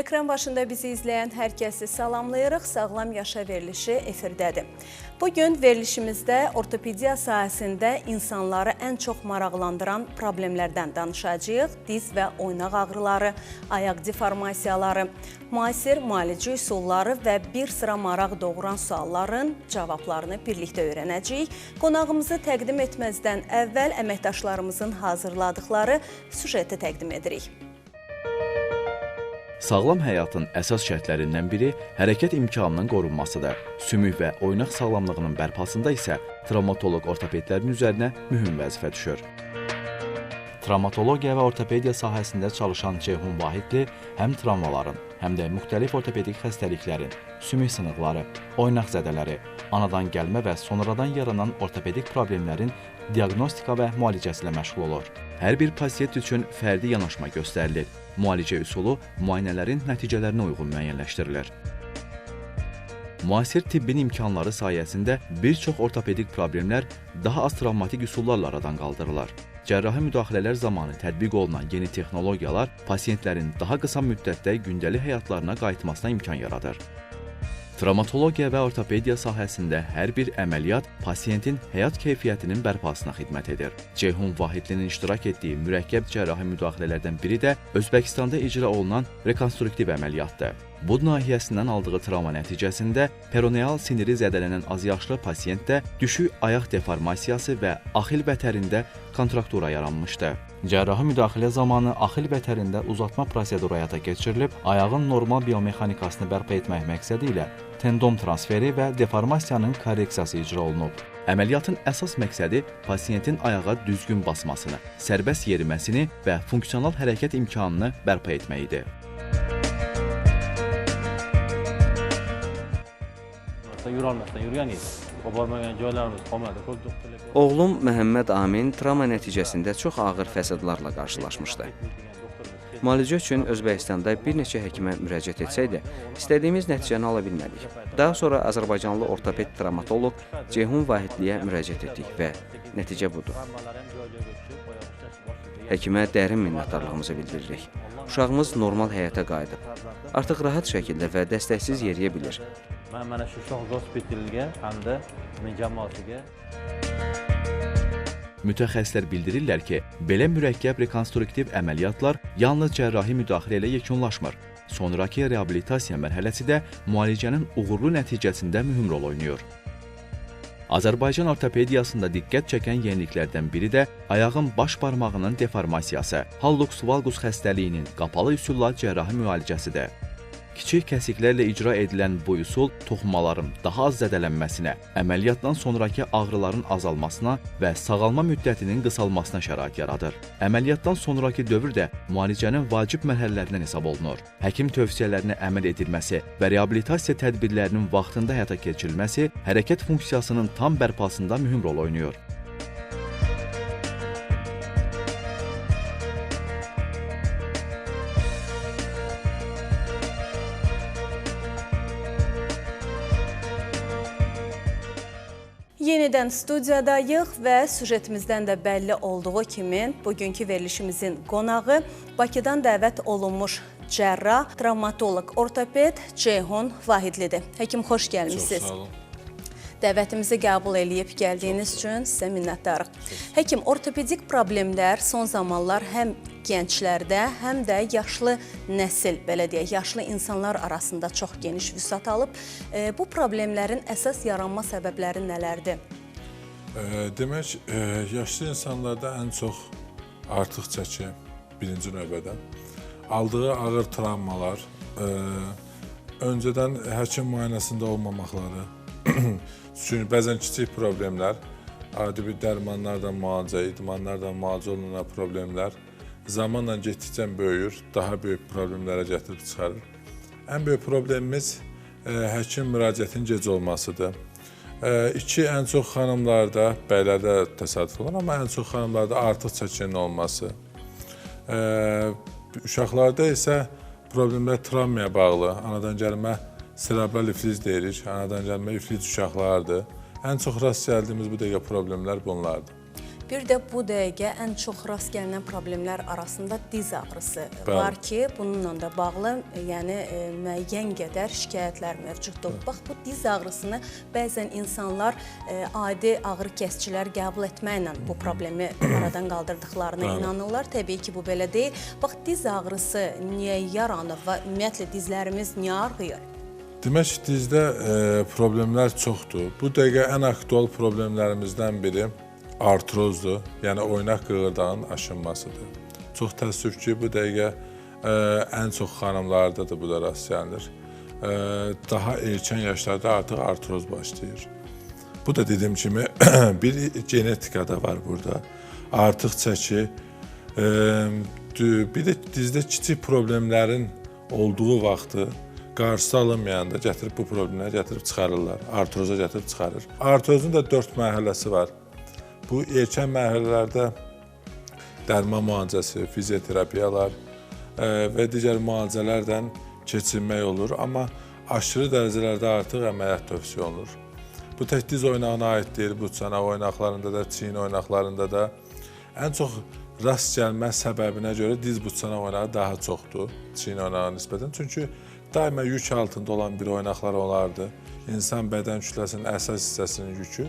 Ekran başında bizi izləyən hər kəsi salamlayırıq. Sağlam Yaşa verilişi efirdədir. Bugün verilişimizdə ortopediya sahəsində insanları ən çox maraqlandıran problemlərdən danışacağıq. Diz və oynaq ağrıları, ayaq deformasiyaları, müasir müalicə üsulları və bir sıra maraq doğuran sualların cavablarını birlikdə öyrənəcəyik. Qonağımızı təqdim etməzdən əvvəl əməkdaşlarımızın hazırladıqları süjeti təqdim edirik. Sağlam həyatın əsas şərtlərindən biri hərəkət imkanının qorunmasıdır. Sümük və oynaq sağlamlığının bərpasında isə travmatoloq ortopedlərin üzərinə mühüm vəzifə düşür. Travmatologiya və ortopediya sahəsində çalışan Ceyhun Vahidli həm travmaların, həm də müxtəlif ortopedik xəstəliklərin, sümük sınıqları, oynaq zədələri, anadan gəlmə və sonradan yaranan ortopedik problemlərin diaqnostika və müalicəsi ilə məşğul olur. Hər bir pasiyent üçün fərdi yanaşma göstərilir. Müalicə üsulu müayinələrin nəticələrinə uyğun müəyyənləşdirilir. Müasir tibbin imkanları sayəsində bir çox ortopedik problemlər daha az travmatik üsullarla aradan qaldırılır. Cərrahi müdaxilələr zamanı tətbiq olunan yeni texnologiyalar pasiyentlərin daha qısa müddətdə gündəlik həyatlarına qayıtmasına imkan yaradır. Travmatologiya və ortopediya sahəsində hər bir əməliyyat pasiyentin həyat keyfiyyətinin bərpasına xidmət edir. Ceyhun Vahidlinin iştirak etdiyi mürəkkəb cərrahi müdaxilələrdən biri də Özbəkistanda icra olunan rekonstruktiv əməliyyatdır. Bud nahiyəsindən aldığı travma nəticəsində peroneal siniri zədələnən azyaşlı pasiyentdə düşük ayaq deformasiyası və axil vətərində kontraktura yaranmışdı. Cərrahi müdaxilə zamanı axil vətərində uzatma proseduru həyata keçirilib, ayağın normal biomexanikasını bərpa etmək məqsədi ilə tendon transferi və deformasiyanın korreksiyası icra olunub. Əməliyyatın əsas məqsədi pasiyentin ayağa düzgün basmasını, sərbəst yeriməsini və funksional hərəkət imkanını bərpa etmək idi. Oğlum Məhəmməd Amin travma nəticəsində çox ağır fəsadlarla qarşılaşmışdı. Müalicə üçün Özbəkistanda bir neçə həkimə müraciət etsək də, istədiyimiz nəticəni ala bilmədik. Daha sonra Azərbaycanlı ortoped travmatoloq Ceyhun Vahidliyə müraciət etdik və nəticə budur. Həkimə dərin minnətdarlığımızı bildiririk. Uşağımız normal həyata qayıdıb. Artıq rahat şəkildə və dəstəksiz yeriyə bilir. Mən mana shu Shoh gospitalga hamda uning jamoasiga. Mütəxəssislər bildirirlər ki, belə mürəkkəb rekonstruktiv əməliyyatlar yalnız cərrahi müdaxilə ilə yekunlaşmır. Sonrakı reabilitasiya mərhələsi də müalicənin uğurlu nəticəsində mühüm rol oynayır. Azərbaycan ortopediyasında diqqət çəkən yeniliklərdən biri də ayağın baş barmağının deformasiyası, hallux valgus xəstəliyinin qapalı üsulla cərrahi müalicəsidir. Kiçik kəsiklərlə icra edilən bu üsul toxumaların daha az zədələnməsinə, əməliyyatdan sonrakı ağrıların azalmasına və sağalma müddətinin qısalmasına şərait yaradır. Əməliyyatdan sonrakı dövr də müalicənin vacib mərhələlərindən hesab olunur. Həkim tövsiyələrinə əməl edilməsi və reabilitasiya tədbirlərinin vaxtında həyata keçirilməsi hərəkət funksiyasının tam bərpasında mühüm rol oynayır. Yenidən studiyadayıq və süjetimizdən də bəlli olduğu kimi bugünkü verilişimizin qonağı Bakıdan dəvət olunmuş cərrah, travmatoloq, ortoped Ceyhun Vahidlidir. Həkim, xoş gəlmişsiniz. Çox sağ olun. Dəvətimizi qəbul eləyib gəldiyiniz üçün sizə minnətdarıq. Həkim, ortopedik problemlər son zamanlar həm gənclərdə, həm də yaşlı nəsil, belə deyək, yaşlı insanlar arasında çox geniş vüsət alıb. Bu problemlərin əsas yaranma səbəbləri nələrdir? Demək, yaşlı insanlarda ən çox artıq çəki birinci növbədə, aldığı ağır travmalar, öncədən həkim müayinəsində olmamaqları, çünki bəzən kiçik problemlər, adi bir dərmanlarla müalicə, idmanlarla müalicə olunan problemlər zamanla getdikcə böyüyür, daha böyük problemlərə gətirib çıxarır. Ən böyük problemimiz həkim müraciətinin gec olmasıdır. İki, ən çox xanımlarda, bəylərdə təsadüf olur, amma ən çox xanımlarda artıq çəkinin olması. Uşaqlarda isə problemlər travmaya bağlı, anadan gəlmə serebral iflic deyirik, anadan gəlmə iflic uşaqlardır. Ən çox rast gəldiyimiz bu dəqiqə problemlər bunlardır. Bir də bu dəqiqə ən çox rast gəlinən problemlər arasında diz ağrısı var ki, bununla da bağlı, yəni müəyyən qədər şikayətlər mövcuddur. Bax, bu diz ağrısını bəzən insanlar adi ağrı kəsicilər qəbul etməklə bu problemi aradan qaldırdıqlarına inanırlar. Təbii ki, bu belə deyil. Bax, diz ağrısı niyə yaranır və ümumiyyətlə dizlərimiz niyə ağrıyır? Demək ki, dizdə problemlər çoxdur. Bu dəqiqə ən aktual problemlərimizdən biri artrozdur, yəni oynaq qığırdağın aşınmasıdır. Çox təəssüf ki, bu dəqiqə ən çox xanımlarda da bu da rast gəlinir. Daha erkən yaşlarda artıq artroz başlayır. Bu da dediyim kimi bir genetika da var burada. Artıq çəki, bir də dizdə kiçik problemlərin olduğu vaxtı qarşısı alınmayanda gətirib bu problemləri gətirib çıxarırlar, artroza gətirib çıxarır. Artrozun da 4 mərhələsi var. Bu erkən mərhələlərdə dərman müalicəsi, fizioterapiyalar və digər müalicələrdən keçirmək olur, amma aşırı dərəcələrdə artıq əməliyyat tövsiyə olunur. Bu tək diz oynağına aid deyil, bu çanaq oynaqlarında da, çiyin oynaqlarında da. Ən çox rast gəlmə səbəbinə görə diz bu çanaq oynağı daha çoxdur çiyin oynağı nisbətən. Çünki daima yük altında olan bir oynaqlar olardı. İnsan bədən kütləsinin əsas hissəsinin yükü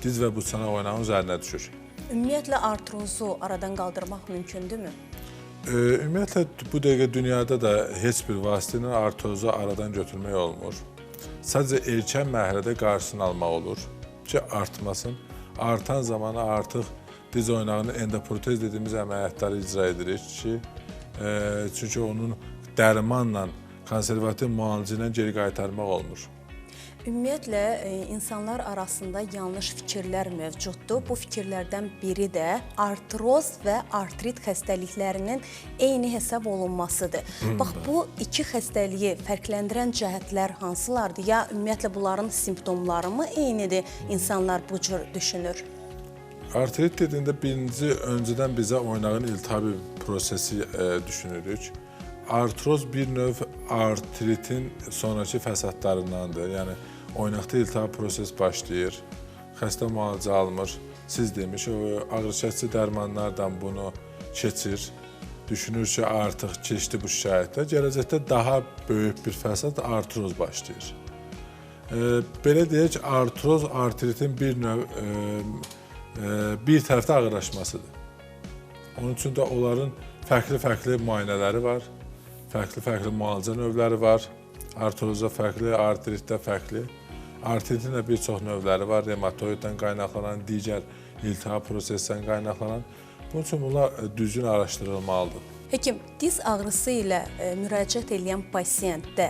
diz və bu çanaq oynağının üzərinə düşür. Ümumiyyətlə artrozu aradan qaldırmaq mümkündürmü? Ümumiyyətlə bu dəqiqə dünyada da heç bir vasitə ilə artrozu aradan götürmək olmur. Sadəcə erkən mərhələdə qarşısını almaq olur ki, artmasın. Artan zamanı artıq diz oynağının endoprotez dediyimiz əməliyyatları icra edirik ki, çünki onun dərmanla, konservativ müalicə ilə geri qaytarmaq olmur. Ümumiyyətlə, insanlar arasında yanlış fikirlər mövcuddur. Bu fikirlərdən biri də artroz və artrit xəstəliklərinin eyni hesab olunmasıdır. Bax, bu iki xəstəliyi fərqləndirən cəhətlər hansılardır? Ya ümumiyyətlə, bunların simptomları mı eynidir? İnsanlar bu cür düşünür. Artrit dediyində birinci öncədən bizə oynağın iltihabi prosesi düşünürük. Artroz bir növ artritin sonraki fəsadlarındandır. Yəni, oynaqda iltihab proses başlayır, xəstə müalicə almır. Siz demiş, o ağrı kəsici dərmanlardan bunu keçir. Düşünür ki, artıq keçdi bu şikayətlər. Gələcəkdə daha böyük bir fəsad artroz başlayır. Belə deyək, artroz artritin bir növ bir tərəfdə ağırlaşmasıdır. Onun üçün də onların fərqli-fərqli müayinələri var. Fərqli-fərqli müalicə növləri var. Artrozda fərqli, artritdə fərqli. Artritin də bir çox növləri var. Rematoiddən qaynaqlanan, digər iltihab prosesindən qaynaqlanan. Bunun üçün bunlar düzgün araşdırılmalıdır. Həkim, diz ağrısı ilə müraciət edən pasientdə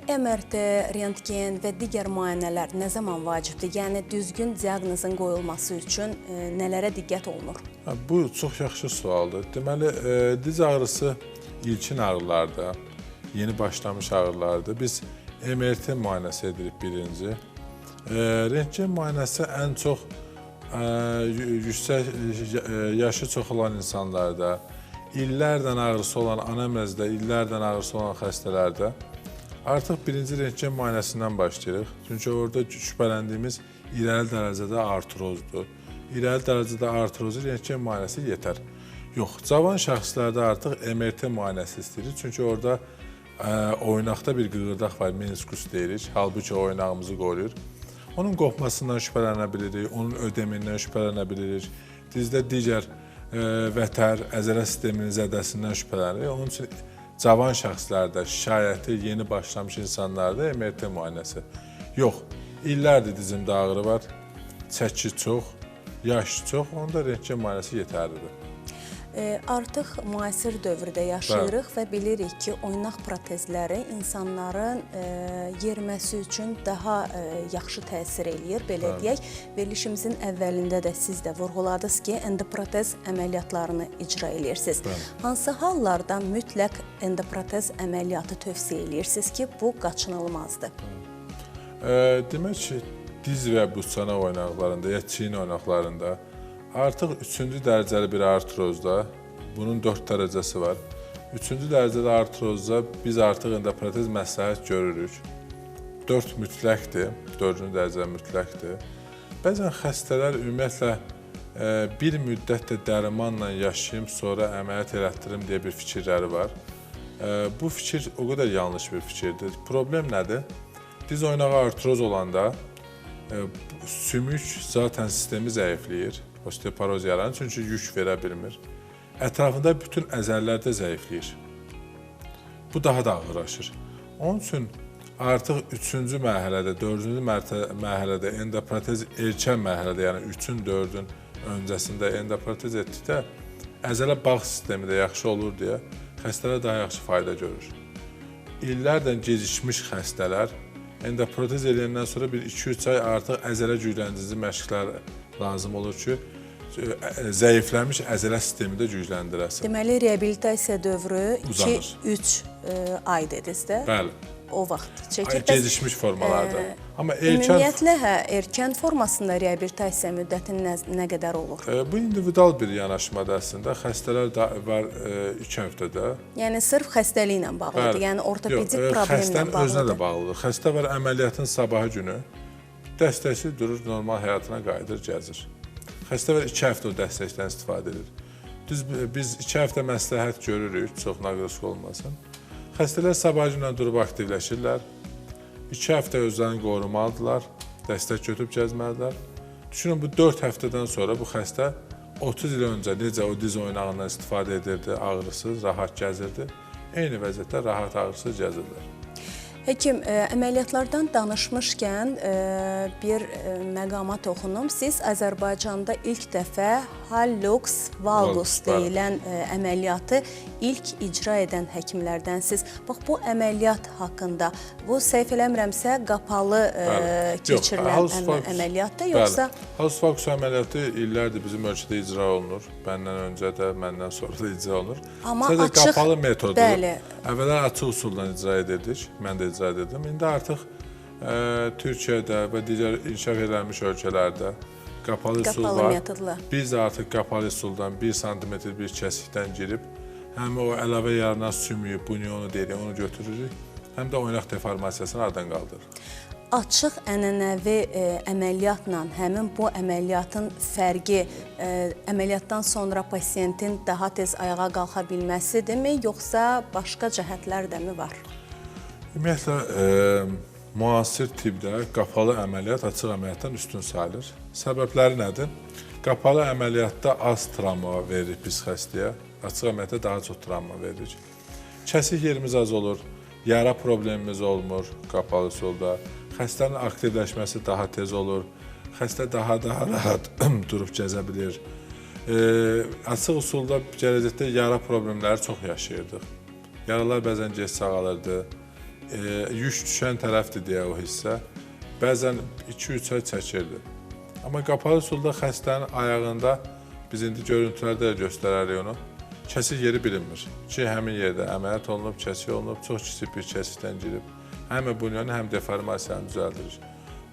MRT, rentgen və digər müayinələr nə zaman vacibdir? Yəni, düzgün diaqnozun qoyulması üçün nələrə diqqət olunur? Bu çox yaxşı sualdır. Deməli, diz ağrısı ilkin ağrılarda, yeni başlamış ağrılarda biz MRT müayinəsi edirik birinci. Rentgen müayinəsi ən çox yüksək yaşı çox olan insanlarda, illərdən ağrısı olan anamnezdə, illərdən ağrısı olan xəstələrdə artıq birinci rentgen müayinəsindən başlayırıq. Çünki orada şübhələndiyimiz irəli dərəcədə artrozdur. İrəli dərəcədə artrozu rentgen müayinəsi yetər. Yox, cavan şəxslərdə artıq MRT müayinəsi istəyirik. Çünki orada oynaqda bir qığırdaq var, meniskus deyirik. Halbuki oynağımızı qoruyur. Onun qopmasından şübhələnə bilirik, onun ödemindən şübhələnə bilirik. Dizdə digər vətər, əzələ sisteminin zədəsindən şübhələnirik. Onun üçün cavan şəxslərdə, şikayəti yeni başlamış insanlarda MRT müayinəsi. Yox, illərdir dizimdə ağrı var, çəki çox, yaş çox, onda rentgen müayinəsi yetərlidir. Artıq müasir dövrdə yaşayırıq və bilirik ki, oynaq protezləri insanların yeriməsi üçün daha yaxşı təsir eləyir, belə deyək. Verilişimizin əvvəlində də siz də vurğuladınız ki, endoprotez əməliyyatlarını icra eləyirsiniz. Hansı hallarda mütləq endoprotez əməliyyatı tövsiyə eləyirsiniz ki, bu qaçınılmazdır? Demək ki, diz və buçanaq oynaqlarında ya çiyin oynaqlarında artıq 3-cü dərəcəli bir artrozda, bunun 4 dərəcəsi var. 3-cü dərəcəli artrozda biz artıq endoprotez məsləhət görürük. 4 mütləqdir, 4-cü dərəcə mütləqdir. Bəzən xəstələr ümumiyyətlə Bir müddət də dərmanla yaşayım, sonra əməliyyat elətdirim deyə bir fikirləri var. Bu fikir o qədər yanlış bir fikirdir. Problem nədir? Diz oynağı artroz olanda sümük zaten sistemi zəifləyir, osteoporoz yaranır, çünki yük verə bilmir. Ətrafında bütün əzələlər də zəifləyir. Bu daha da ağırlaşır. Onun üçün artıq 3-cü mərhələdə, 4-cü mərhələdə endoprotez erkən mərhələdə, yəni 3-ün, 4-ün öncəsində endoprotez etdikdə əzələ bağ sistemi də yaxşı olur deyə xəstələr daha yaxşı fayda görür. İllərlə gecikmiş xəstələr endoprotez eləyəndən sonra bir 2-3 ay artıq əzələ gücləndirici məşqlər lazım olur ki, zəifləmiş əzələ sistemi də gücləndirəsən. Deməli, reabilitasiya dövrü 2-3 ay dediniz də? Bəli. O vaxt çəkir. Gecikmiş formalarda. Amma erkən... Ümumiyyətlə, hə, erkən formasında reabilitasiya müddəti nə qədər olur? Bu individual bir yanaşmadır əslində. Xəstələr də var 2 həftədə. Yəni, sırf xəstəliklə bağlıdır, yəni ortopedik problemlə bağlıdır. Xəstənin özünə də bağlıdır. Xəstə var əməliyyatın sabahı günü dəstəksi durur, normal həyatına qayıdır, gəzir. Xəstə var 2 həftə o dəstəkdən istifadə edir. Düz, biz 2 həftə məsləhət görürük, çox naqrısk olmasın. Xəstələr sabah gündən durub aktivləşirlər. 2 həftə özlərini qorumalıdırlar, dəstək götürüb gəzməlidirlər. Düşünün, bu 4 həftədən sonra bu xəstə 30 il öncə necə o diz oynağından istifadə edirdi, ağrısız, rahat gəzirdi. Eyni vəziyyətdə rahat, ağrısız gəzirlər. Həkim, əməliyyatlardan danışmışkən bir məqama toxunum. Siz Azərbaycanda ilk dəfə hallux valgus deyilən əməliyyatı ilk icra edən həkimlərdənsiniz. Bax, bu əməliyyat haqqında, bu səhv eləmirəmsə qapalı keçirilən əməliyyatdır, yoxsa? Hallux valgus əməliyyatı illərdir bizim ölkədə icra olunur. Məndən öncə də, məndən sonra da icra olunur. Amma açıq, qapalı metodu. Əvvəllər açıq usulla icra edirdik, mən də icra edirdim. İndi artıq Türkiyədə və digər inkişaf edilmiş ölkələrdə qapalı üsul var. Metodla. Biz də artıq qapalı üsuldan 1 sm bir kəsikdən girib, həm o əlavə yaranan sümüyü, bunyonu deyirik, onu götürürük, həm də oynaq deformasiyasını aradan qaldırır. Açıq ənənəvi əməliyyatla həmin bu əməliyyatın fərqi əməliyyatdan sonra pasiyentin daha tez ayağa qalxa bilməsidirmi, yoxsa başqa cəhətlər də mi var? Ümumiyyətlə, müasir tibbdə qapalı əməliyyat açıq əməliyyatdan üstün sayılır. Səbəbləri nədir? Qapalı əməliyyatda az travma veririk biz xəstəyə, açıq əməliyyatda daha çox travma veririk. Kəsik yerimiz az olur, yara problemimiz olmur qapalı üsulda, xəstənin aktivləşməsi daha tez olur, xəstə daha rahat durub gəzə bilir. Açıq üsulda gələcəkdə yara problemləri çox yaşayırdıq. Yaralar bəzən gec sağalırdı. Yük düşən tərəfdir deyə o hissə, bəzən 2-3 ay çəkirdi. Amma qapalı üsulda xəstənin ayağında, biz indi görüntülərdə də göstərərik onu, kəsik yeri bilinmir. Ki, həmin yerdə əməliyyat olunub, kəsik olunub, çox kiçik bir kəsikdən girib, həm bunyonu, həm deformasiyanı düzəldirir.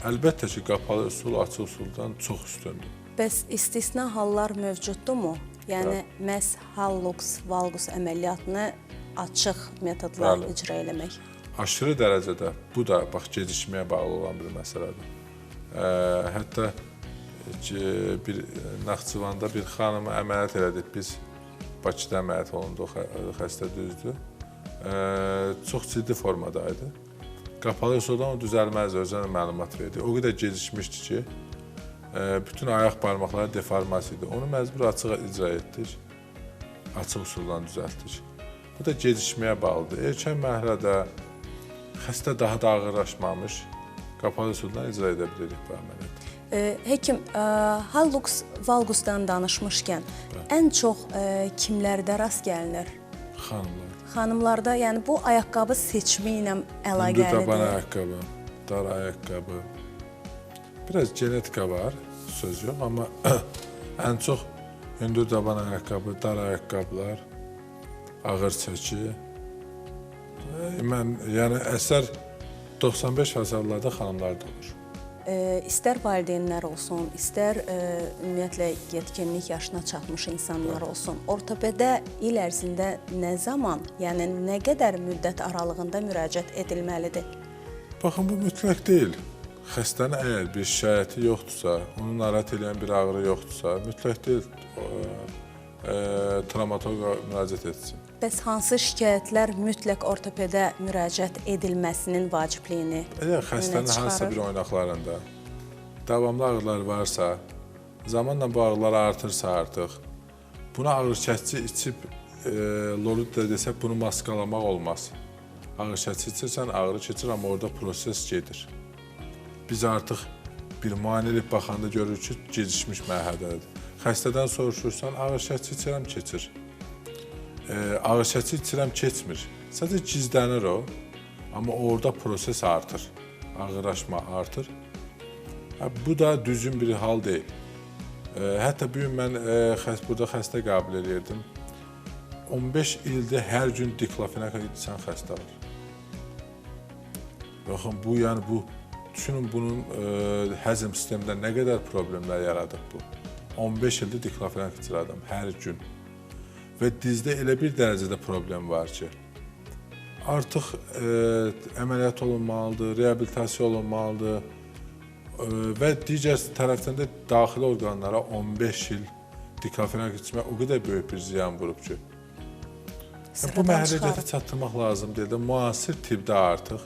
Əlbəttə ki, qapalı üsul açıq üsuldan çox üstündür. Bəs istisna hallar mövcuddurmu? Yəni, məhz hallux valgus əməliyyatını açıq metodla icra eləmək? Aşırı dərəcədə, bu da bax gecikməyə bağlı olan bir məsələdir. Hətta ki, bir Naxçıvanda bir xanımı əməliyyat elədik biz, Bakıda əməliyyat olundu, xəstə düzdür. Çox ciddi formadaydı. Qapalı üsuldan o düzəlməzdi, özünə məlumat verdi. O qədər gecikmişdi ki, bütün ayaq barmaqları deformasiya idi. Onu məcbur açıq icra etdik, açıq üsuldan düzəltdik. Bu da gecikməyə bağlıdır. Erkən mərhələdə xəstə daha da ağırlaşmamış, qapalı üsuldan icra edə bilirik bu əməliyyatı. Həkim, hallux valgusdan danışmışkən, ən çox kimlərdə rast gəlinir? Xanımlar. Xanımlarda, yəni bu ayaqqabı seçimi ilə əlaqəlidir. Hündür taban ayaqqabı, dar ayaqqabı. Biraz genetika var, söz yox, amma ən çox hündür taban ayaqqabı, dar ayaqqabılar, ağır çəki. Mən, yəni əsər 95% hallarda xanımlarda olur. İstər valideynlər olsun, istər ümumiyyətlə yetkinlik yaşına çatmış insanlar olsun, ortopedə il ərzində nə zaman, yəni nə qədər müddət aralığında müraciət edilməlidir? Baxın, bu mütləq deyil. Xəstənin əgər bir şikayəti yoxdursa, onu narahat eləyən bir ağrı yoxdursa, mütləq deyil travmatoloqa müraciət etsin. Bəs hansı şikayətlər mütləq ortopedə müraciət edilməsinin vacibliyini Əgər xəstənin hansısa bir oynaqlarında davamlı ağrılar varsa, zamanla bu ağrılar artırsa artıq, buna ağrı kəsici içib, lorud da desək, bunu maskalamaq olmaz. Ağrı kəsici içirsən, ağrı keçir, amma orada proses gedir. Biz artıq bir müayinə edib baxanda görürük ki, gecikmiş mərhələdədir. Xəstədən soruşursan, ağrı kəsici içirəm, keçir. Ağrı kəsici içirəm, keçmir. Sadəcə gizlənir o, amma orada proses artır, ağırlaşma artır. Bu da düzgün bir hal deyil. Hətta bu gün mən burada xəstə qəbul edirdim. 15 ildir hər gün diklofenak içən xəstə var. Baxın, bu, yəni bu, düşünün bunun həzm sistemində nə qədər problemlər yaradıb bu. 15 ildir diklofenak içir adam hər gün. Və dizdə elə bir dərəcədə problem var ki, artıq əməliyyat olunmalıdır, reabilitasiya olunmalıdır və digər tərəfdən də daxili orqanlara 15 il diklofenak içmək o qədər böyük bir ziyan vurub ki. Bu mərhələyə çatdırmaq lazım deyil də, müasir tibbdə artıq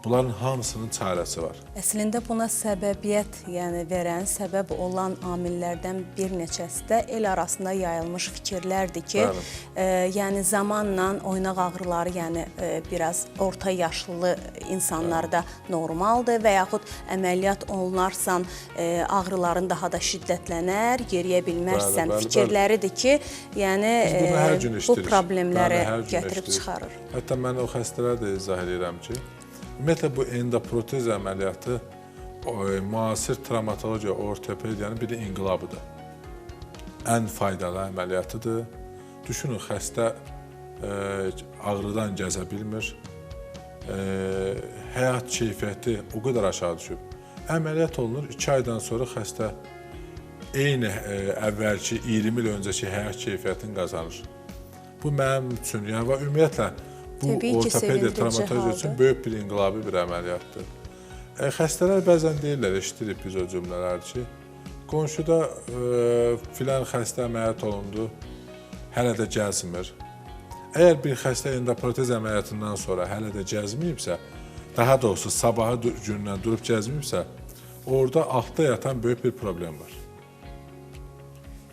bunların hamısının çarəsi var. Əslində buna səbəbiyyət, yəni verən, səbəb olan amillərdən bir neçəsi də el arasında yayılmış fikirlərdir ki, yəni zamanla oynaq ağrıları, yəni biraz orta yaşlı insanlarda normaldır və yaxud əməliyyat olunarsan ağrıların daha da şiddətlənər, yeriyə bilməzsən fikirləridir ki, yəni bu problemləri gətirib çıxarır. Hətta mən o xəstələrə də izah edirəm ki, ümumiyyətlə, bu endoprotez əməliyyatı müasir travmatologiya, ortopediyanın bir inqilabıdır. Ən faydalı əməliyyatıdır. Düşünün, xəstə ağrıdan gəzə bilmir. Həyat keyfiyyəti o qədər aşağı düşüb. Əməliyyat olunur, 2 aydan sonra xəstə eyni əvvəlki 20 il öncəki həyat keyfiyyətini qazanır. Bu mənim üçün, yəni ümumiyyətlə, bu ortopediya, travmatologiya üçün böyük bir inqilabi bir əməliyyatdır. Xəstələr bəzən deyirlər, eşidirik biz o cümlələr ki, qonşuda filan xəstə əməliyyat olundu, hələ də gəzmir. Əgər bir xəstə endoprotez əməliyyatından sonra hələ də gəzməyibsə, daha doğrusu sabahı gündən durub gəzməyibsə, orada altda yatan böyük bir problem var.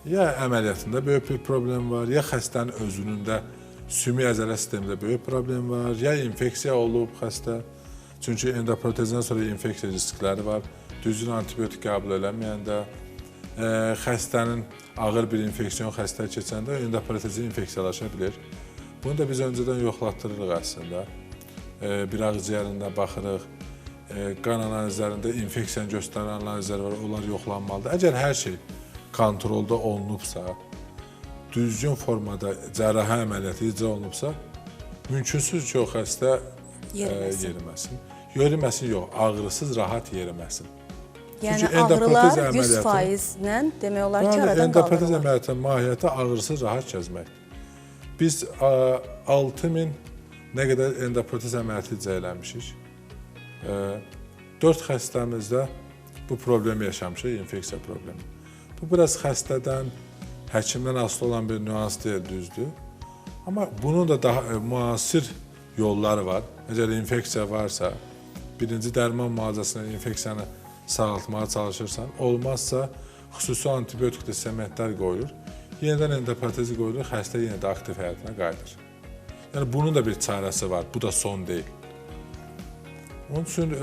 Ya əməliyyatında böyük bir problem var, ya xəstənin özünün də sümük əzələ sistemində böyük problem var, ya infeksiya olub xəstə. Çünki endoprotezdən sonra infeksiya riskləri var. Düzgün antibiotik qəbul eləməyəndə, xəstənin ağır bir infeksiyon xəstəlik keçəndə endoprotezi infeksiyalaşa bilir. Bunu da biz öncədən yoxlatdırırıq əslində. Bir ağciyərində baxırıq, qan analizlərində infeksiyanı göstərən analizlər var, onlar yoxlanmalıdır. Əgər hər şey kontrolda olunubsa, düzgün formada cərrahi əməliyyatı icra olunubsa, mümkünsüz ki, o xəstə yeriməsin. Yeriməsin yox, ağrısız rahat yeriməsin. Yəni ağrılar 100%-lə demək olar ki, aradan qaldırılır. Endoprotez əməliyyatının mahiyyəti ağrısız rahat gəzməkdir. Biz 6000 nə qədər endoprotez əməliyyatı icra eləmişik. 4 xəstəmizdə bu problemi yaşamışıq, infeksiya problemi. Bu biraz xəstədən, həkimdən asılı olan bir nüans deyil, düzdür. Amma bunun da daha müasir yolları var. Əgər infeksiya varsa, birinci dərman müalicəsindən infeksiyanı sağaltmağa çalışırsan, olmazsa xüsusi antibiotikli sementlər qoyulur, yenidən endoprotezi qoyulur, xəstə yenə də aktiv həyatına qayıdır. Yəni bunun da bir çarəsi var, bu da son deyil. Onun üçün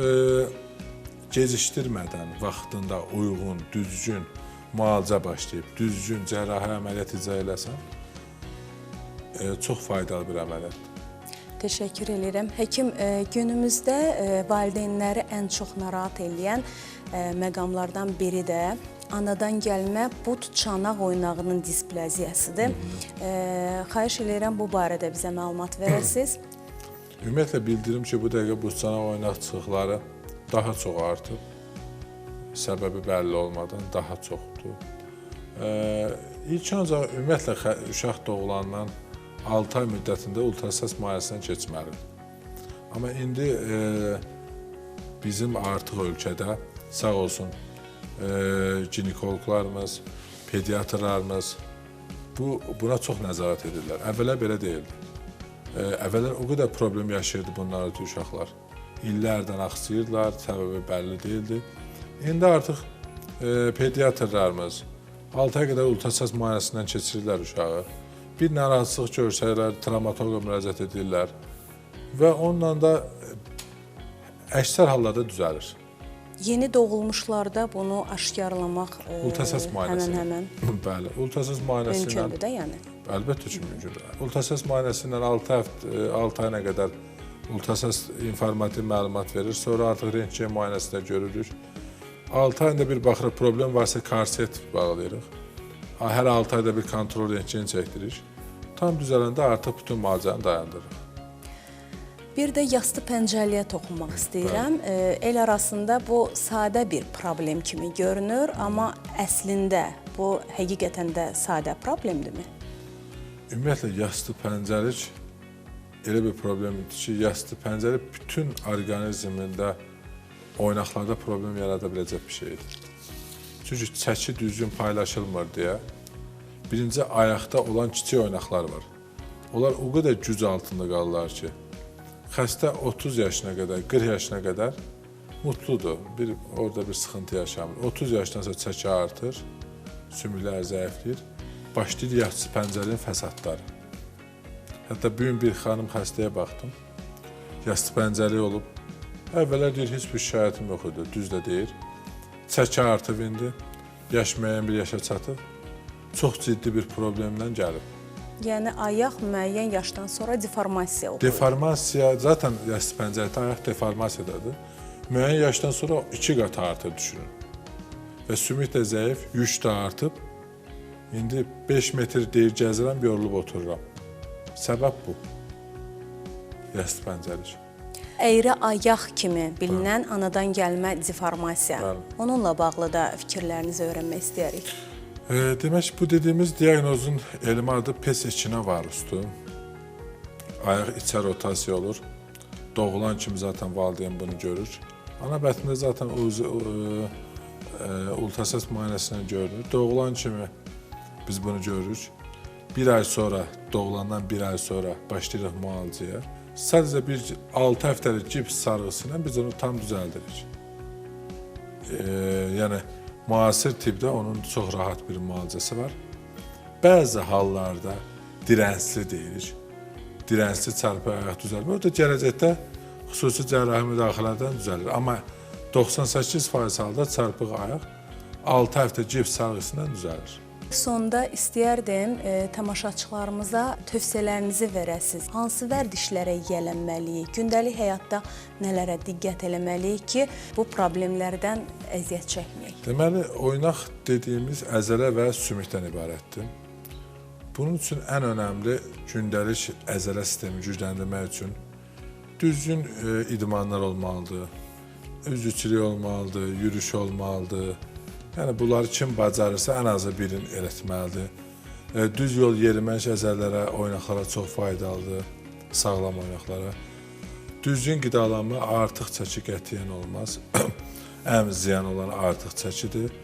gecikdirmədən vaxtında uyğun, düzgün müalicə başlayıb, düzgün cərrahi əməliyyat icra eləsən, çox faydalı bir əməliyyatdır. Təşəkkür edirəm. Həkim, günümüzdə valideynləri ən çox narahat eləyən məqamlardan biri də anadan gəlmə but çanaq oynağının displaziyasıdır. Xahiş edirəm bu barədə bizə məlumat verəsiniz. Ümumiyyətlə bildirim ki, bu dəqiqə but çanaq oynaq çıxıqları daha çox artıb. Səbəbi bəlli olmadan daha çoxdur. İlk öncə ümumiyyətlə uşaq doğulandan 6 ay müddətində ultrasəs müayinəsindən keçməlidir. Amma indi Bizim artıq ölkədə sağ olsun ginekoloqlarımız, pediatrlarımız buna çox nəzarət edirlər. Əvvələ belə deyildi. Əvvəllər o qədər problem yaşayırdı bunlar uşaqlar. İllərdən axsayırdılar, səbəbi bəlli deyildi. İndi artıq pediatrlarımız 6 aya qədər ultrasəs müayinəsindən keçirirlər uşağı. Bir narahatlıq görsələr, travmatoloqa müraciət edirlər və onunla da əksər hallarda düzəlir. Yeni doğulmuşlarda bunu aşkarlamaq ultrasəs müayinəsi həmən. Bəli, ultrasəs müayinəsi ilə mümkündür də yəni. Əlbəttə ki, mümkündür. Ultrasəs müayinəsi ilə 6 ayına qədər ultrasəs informativ məlumat verir. Sonra artıq rentgen müayinəsində görürük. 6 ayında bir baxırıq, problem varsa korset bağlayırıq. Hər 6 ayda bir kontrol rentgen çəkdirik. Tam düzələndə artıq bütün müalicəni dayandırırıq. Bir də yastı pəncəliyə toxunmaq istəyirəm. El arasında bu sadə bir problem kimi görünür, amma əslində bu həqiqətən də sadə problemdirmi? Ümumiyyətlə, yastı pəncəlik elə bir problemdir ki, yastı pəncəlik bütün orqanizmində, oynaqlarda problem yarada biləcək bir şeydir. Çünki çəki düzgün paylaşılmır deyə, birinci ayaqda olan kiçik oynaqlar var. Onlar o qədər güc altında qalırlar ki, xəstə 30 yaşına qədər, 40 yaşına qədər mutludur. Orada bir sıxıntı yaşamır. 30 yaşdan sonra çəki artır, sümüklər zəifləyir. Başlayır yastı pəncəliyin fəsadları. Hətta bu gün bir xanım xəstəyə baxdım. Yastı pəncəli olub. Əvvəllər deyir, heç bir şikayətim yox idi, düz də deyir. Çəki artıb indi, yaş müəyyən bir yaşa çatıb. Çox ciddi bir problemlə gəlib. Yəni, ayaq müəyyən yaşdan sonra deformasiya olur. Deformasiya, zaten yastı pəncəlikdə ayaq deformasiyadadır. Müəyyən yaşdan sonra 2 qat artır düşünün. Və sümük də zəif, yük də artıb. İndi 5 metr deyir, gəzirəm, yorulub otururam. Səbəb bu. Yastı pəncəlik. Əyri ayaq kimi bilinən anadan gəlmə deformasiya. Bəli. Onunla bağlı da fikirlərinizi öyrənmək istəyirik. Demək, bu dediyimiz diaqnozun elmi adı pes ekinovarusdur. Ayaq içə rotasiya olur. Doğulan kimi zaten valideyn bunu görür. Ana bətnində zaten ultrasəs müayinəsindən görünür. Doğulan kimi biz bunu görürük. Bir ay sonra, doğulandan bir ay sonra başlayırıq müalicəyə. Sadəcə bir 6 həftəlik gips sarğısı ilə biz onu tam düzəldirik. Yəni, müasir tibbdə onun çox rahat bir müalicəsi var. Bəzi hallarda dirəncli deyirik. Dirəncli çarpıq ayaq düzəlmir. O da gələcəkdə xüsusi cərrahi müdaxilədən düzəlir. Amma 98% halda çarpıq ayaq 6 həftə gips sarğısı ilə düzəlir. Sonda istəyərdim tamaşaçılarımıza tövsiyələrinizi verəsiniz. Hansı vərdişlərə yiyələnməliyik, gündəlik həyatda nələrə diqqət eləməliyik ki, bu problemlərdən əziyyət çəkməyək? Deməli, oynaq dediyimiz əzələ və sümükdən ibarətdir. Bunun üçün ən önəmli gündəlik əzələ sistemi gücləndirmək üçün düzgün idmanlar olmalıdır, üzüçülük olmalıdır, yürüyüş olmalıdır. Yəni, bunları kim bacarırsa ən azı birini elətməlidir. Düz yol yerimək əzələlərə, oynaqlara çox faydalıdır, sağlam oynaqlara. Düzgün qidalanma artıq çəki qətiyyən olmaz. Ən ziyan olan artıq çəkidir.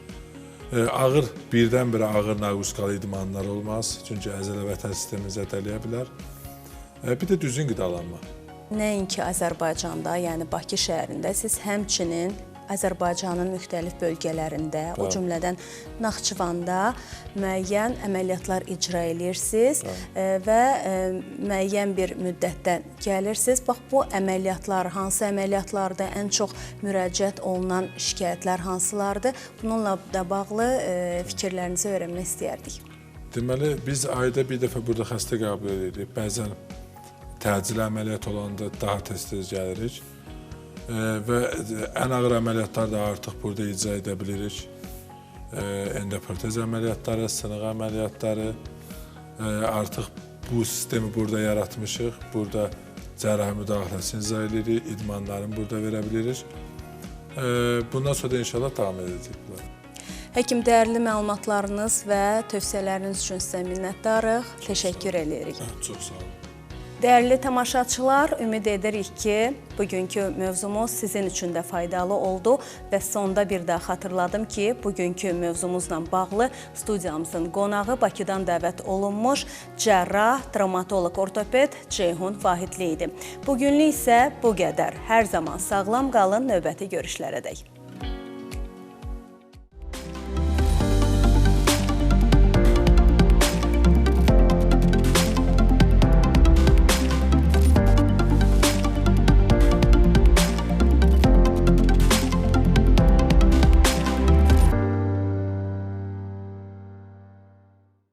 Ağır, birdən-birə ağır naqusqalı idmanlar olmaz. Çünki əzələ vətən sistemi zədələyə bilər. Bir də düzgün qidalanma. Nəinki Azərbaycanda, yəni Bakı şəhərində siz həmçinin Azərbaycanın müxtəlif bölgələrində, o cümlədən Naxçıvanda müəyyən əməliyyatlar icra edirsiniz və müəyyən bir müddətdə gəlirsiniz. Bax, bu əməliyyatlar, hansı əməliyyatlarda ən çox müraciət olunan şikayətlər hansılardır? Bununla da bağlı fikirlərinizi öyrənmək istəyərdik. Deməli, biz ayda bir dəfə burada xəstə qəbul edirik. Bəzən təcili əməliyyat olanda daha tez-tez gəlirik. Və ən ağır əməliyyatları da artıq burada icra edə bilirik. Endoprotez əməliyyatları, sınıq əməliyyatları, artıq bu sistemi burada yaratmışıq. Burada cərrahi müdaxiləsini icra edirik, idmanlarını burada verə bilirik. Bundan sonra da inşallah davam edəcək bunlar. Həkim, dəyərli məlumatlarınız və tövsiyələriniz üçün sizə minnətdarıq. Təşəkkür edirik. Çox sağ olun. Dəyərli tamaşaçılar, ümid edirik ki, bugünkü mövzumuz sizin üçün də faydalı oldu və sonda bir daha xatırladım ki, bugünkü mövzumuzla bağlı studiyamızın qonağı Bakıdan dəvət olunmuş cərrah, travmatoloq, ortoped Ceyhun Vahidli idi. Bugünlük isə bu qədər. Hər zaman sağlam qalın, növbəti görüşlərədək.